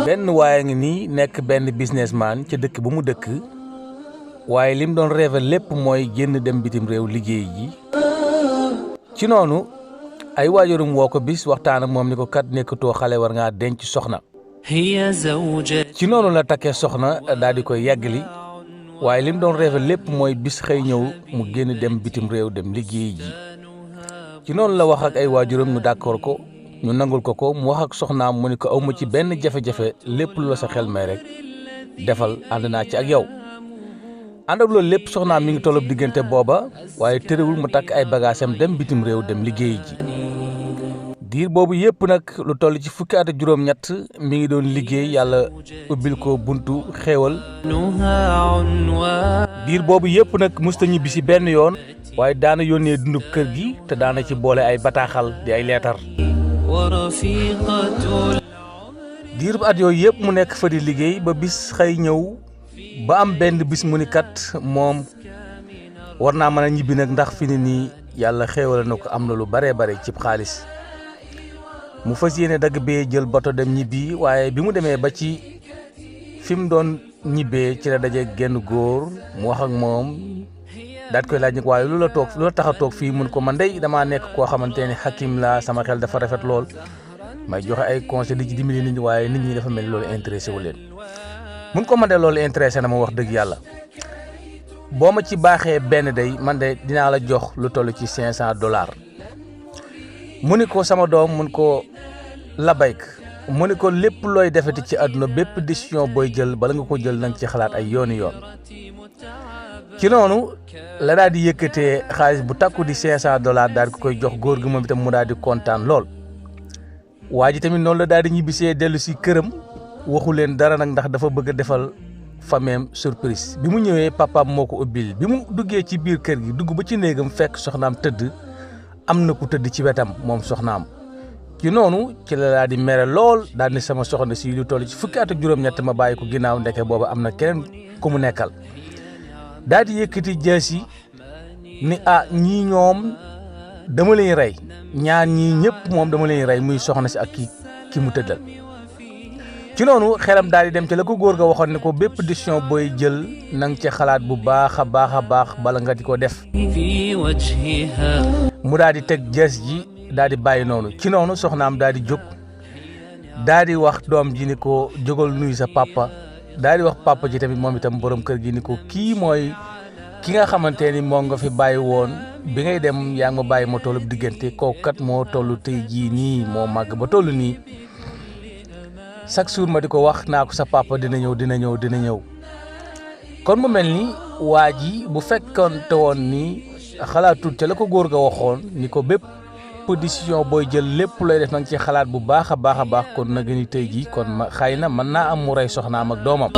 benn waaye ngi nii nekk benn businessman ca dëkk bu mu dëkk waaye lim doon rêve lépp mooy génn dem bitim réew liggéey ji ci noonu ay waajurum woo ko bis waxtaan ak moom ni ko kat nekkatoo xale war ngaa denc soxna ci noonu la takkee soxna daal di koy yàggali waaye lim doon rêve lépp mooy bis xëy ñëw mu génn dem bitim réew dem liggéey ji ci noonu la wax ak ay waajuram ñu d'accord ko ñu nangul ko mu wax ak soxnaam mu ni ko awma ci benn jafe-jafe lépp lu la sa xel may rek defal ànd naa ci ak yow ànd ak loolu lépp soxnaam mi ngi tollob diggante booba waaye tërëwul mu takk ay bagaasam dem bitim réew dem liggéey ji diir boobu yëpp nag lu toll ci fukki at ak juróom-ñett mi ngi doon liggéey yàlla ubbil ko buntu xéewal diir boobu yëpp nag musta ñibbi si benn yoon waaye daana yónnee dundub kër gi te daana ci boole ay bataaxal di ay leetar diir bu at yooyu yëpp mu nekk fa di liggéey ba bis xëy ñëw ba am benn bis mu ni kat moom war naa mën a ñibbi nag ndax fi ni nii yàlla xéewal na ko am na lu bare bare cib xaalis mu fas yéene dagg bee jël bato dem ñibbi waaye bi mu demee ba ci fi mu doon ñibbee ci la daje genn góor mu wax ak moom daat koy laaj ni waaye lu la tax a toog fii mun ko man dey damaa nekk koo xamante ne xakim la sama xel dafa rafet lool may joxe ay conseil di ci dimbali nit ñi waaye nit ñi dafa mel loolu intéressé wu leen mun ko man de loolu intéressé na ma wax dëgg yàlla boo ma ci baaxee benn day man de dinaa la jox lu toll ci $500 mu ni ko sama doom mun ko la bayk mu ni ko lépp looy defeti ci àdduna bépp décision booy jël bala nga ko jël nanga ci xalaat ay yooni yoon ci noonu la daal di yëkkatee xaalis bu takku di $500 daal di ko koy jox góor gi moom itam mu daal di kontaan lool waa ji tamit noonu la daal di ñibbisee dellu si këram waxu leen dara nag ndax dafa bëgg a defal fameem surprise bi mu ñëwee papaam moo ko ubbil bi mu duggee ci biir kër gi dugg ba ci néegam fekk soxnaam tëdd am na ku tëdd ci wetam moom soxnaam ci noonu ci la daal di mere lool daal ni sama soxna si lu toll ci fukki at ak juróom-ñett ma bàyyi ko ginnaaw ndeke booba am na keneen ku mu nekkal daal di yëkkati jaasi ni ñii ñoom dama leen rey ñaar ñii ñëpp moom dama leen rey muy soxna si ak ki mu tëddal ci noonu xelam daal di dem ci la ko góor ga waxoon ne ko bépp décision booy jël nang ci xalaat bu baax a baax bala nga di ko def mu daal di teg jaas ji daal di bàyyi noonu ci noonu soxnaam daal di jóg daal di wax doom ji ni ko jógal nuyu sa papa daal di wax papa ji tamit moom itam borom kër gi ni ko kii mooy ki nga xamante ni moo nga fi bàyyi woon bi ngay dem yaa ngi ma bàyyi ma tollu diggante kooku kat moo toll tey jii nii moo màgg ba toll nii chaque jour ma di ko wax naa ko sa papa dina ñëw kon mu mel ni waa ji bu fekkoon te woon ni xalaatul ca la ko góor ga waxoon ni ko bépp décision booy jël lépp looy def nanga ci xalaat bu baax a baax kon na gëni tey jii kon xëy na mën naa am mu rey soxnaam ak doomam